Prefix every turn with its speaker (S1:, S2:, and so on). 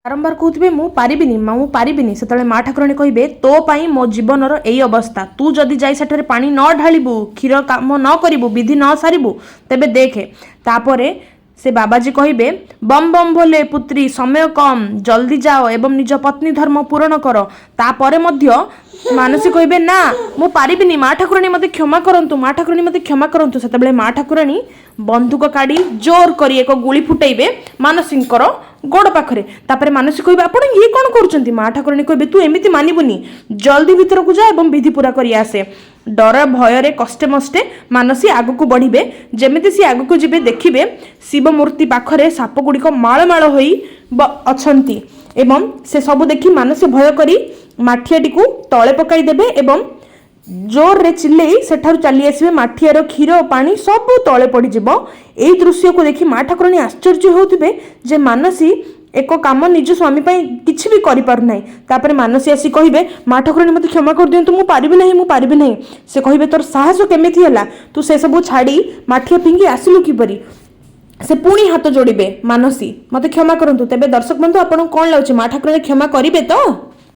S1: ବାରମ୍ବାର କହୁଥିବେ, ମୁଁ ପାରିବିନି ମା, ମୁଁ ପାରିବିନି। ସେତେବେଳେ ମା ଠାକୁରାଣୀ କହିବେ, ତୋ ପାଇଁ ମୋ ଜୀବନର ଏଇ ଅବସ୍ଥା। ତୁ ଯଦି ଯାଇ ସେଠାରେ ପାଣି ନ ଢାଳିବୁ, କ୍ଷୀର କାମ ନ କରିବୁ, ବିଧି ନ ସାରିବୁ, ତେବେ ଦେଖେ। ତାପରେ ସେ ବାବାଜୀ କହିବେ, ବମ୍ ବମ୍ ଭୋଲେ, ପୁତ୍ରୀ, ସମୟ କମ୍, ଜଲ୍ଦି ଯାଅ ଏବଂ ନିଜ ପତ୍ନୀ ଧର୍ମ ପୂରଣ କର। ତାପରେ ମଧ୍ୟ ମାନସୀ କହିବେ, ନା, ମୁଁ ପାରିବିନି, ମା ଠାକୁରାଣୀ ମୋତେ କ୍ଷମା କରନ୍ତୁ, ମା ଠାକୁରାଣୀ ମୋତେ କ୍ଷମା କରନ୍ତୁ। ସେତେବେଳେ ମା ଠାକୁରାଣୀ ବନ୍ଧୁକ କାଢ଼ି ଜୋର କରି ଏକ ଗୁଳି ଫୁଟେଇବେ ମାନସୀଙ୍କର ଗୋଡ଼ ପାଖରେ। ତାପରେ ମାନସୀ କହିବେ, ଆପଣ ଇଏ କ'ଣ କରୁଛନ୍ତି? ମା ଠାକୁରାଣୀ କହିବେ, ତୁ ଏମିତି ମାନିବୁନି, ଜଲ୍ଦି ଭିତରକୁ ଯା ଏବଂ ବିଧି ପୂରା କରି ଆସେ। ଡର ଭୟରେ କଷ୍ଟେ ମଷ୍ଟେ ମାନସୀ ଆଗକୁ ବଢ଼ିବେ। ଯେମିତି ସିଏ ଆଗକୁ ଯିବେ, ଦେଖିବେ ଶିବ ମୂର୍ତ୍ତି ପାଖରେ ସାପ ଗୁଡ଼ିକ ମାଳ ମାଳ ହୋଇ ଅଛନ୍ତି ଏବଂ ସେ ସବୁ ଦେଖି ମାନସୀ ଭୟ କରି ମାଠିଆଟିକୁ ତଳେ ପକାଇ ଦେବେ ଏବଂ ଜୋରରେ ଚିଲ୍ଲେଇ ସେଠାରୁ ଚାଲି ଆସିବେ। ମାଠିଆର କ୍ଷୀର, ପାଣି ସବୁ ତଳେ ପଡ଼ିଯିବ। ଏଇ ଦୃଶ୍ୟକୁ ଦେଖି ମା ଠାକୁରାଣୀ ଆଶ୍ଚର୍ଯ୍ୟ ହେଉଥିବେ ଯେ ମାନସୀ ଏକ କାମ ନିଜ ସ୍ୱାମୀ ପାଇଁ କିଛି ବି କରିପାରୁନାହିଁ। ତାପରେ ମାନସୀ ଆସି କହିବେ, ମା ଠାକୁରାଣୀ, ମୋତେ କ୍ଷମା କରିଦିଅନ୍ତୁ, ମୁଁ ପାରିବି ନାହିଁ, ମୁଁ ପାରିବି ନାହିଁ। ସେ କହିବେ, ତୋର ସାହସ କେମିତି ହେଲା? ତୁ ସେସବୁ ଛାଡ଼ି ମାଠିଆ ଫିଙ୍ଗି ଆସିଲୁ କିପରି? ସେ ପୁଣି ହାତ ଯୋଡ଼ିବେ, ମାନସୀ, ମୋତେ କ୍ଷମା କରନ୍ତୁ। ତେବେ ଦର୍ଶକ ବନ୍ଧୁ, ଆପଣଙ୍କୁ କ'ଣ ଲାଗୁଛି, ମା ଠାକୁରାଣୀ କ୍ଷମା କରିବେ ତ?